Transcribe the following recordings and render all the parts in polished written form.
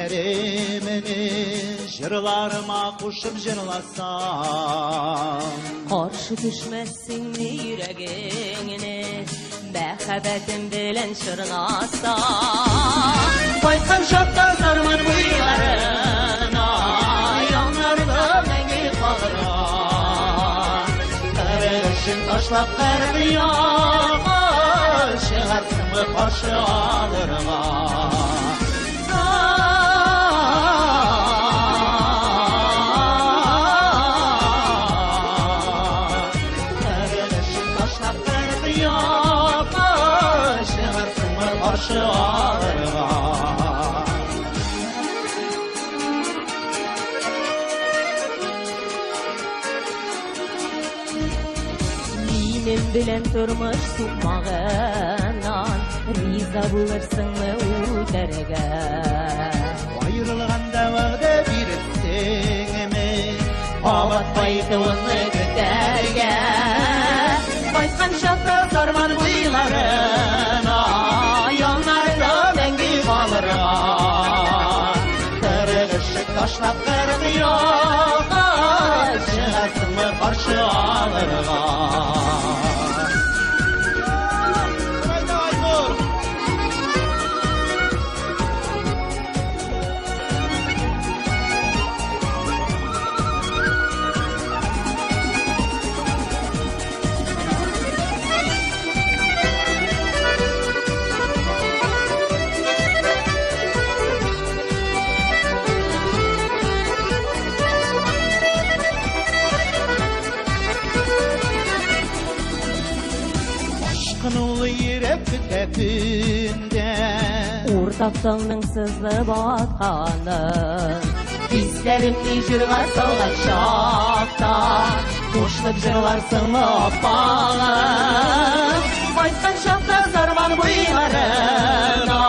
Хисләремне җырларыма кушып җырласам, Каршы төшмәссеңме йөрәгеңне мәхәббәтем белән чорнасам. Кайткан чакта Сарман буйларына, яннарда мәңге калырга. Кырык ташлап 40 якка чыгарсыңмы каршы алырга? Кырык ташлап 40 якка чыгарсыңмы каршы алырга? Минем белән тормыш сукмагыннан риза булырсыңмы үтәргә? Аерылганда вәгъдә бирерсеңме, кабат кайтуыңны көтәргә? Кайткан чакта Сарман буйларына, яннарда мәңге калырга. 40 ишек ташлап 40 якка чыгарсыңмы каршы алырга? Ашкын ул йөрәк көтә көндә, Уртак таңның сызылып атканын, Хисләремне җырга салган чакта, кушылып җырларсыңмы, аппагым? Кайткан чакта Сарман буйларына,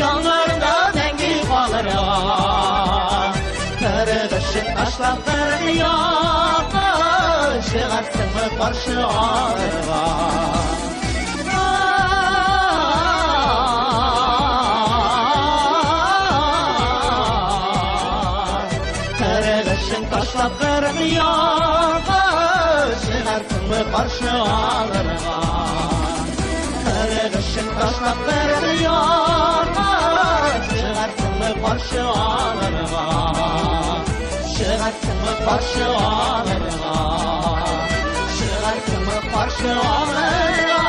яннарда мәңге калырга. 40 ишек ташлап 40 якка чыгарсыңмы каршы алырга? 40 ишек ташлап 40 якка чыгарсыңмы каршы алырга? 40 ишек ташлап 40 якка чыгарсыңмы каршы алырга? Чыгарсыңмы каршы алырга? Чыгарсыңмы каршы алырга?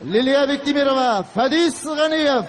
Лилия Бектимирова, Фәдис Ганиев.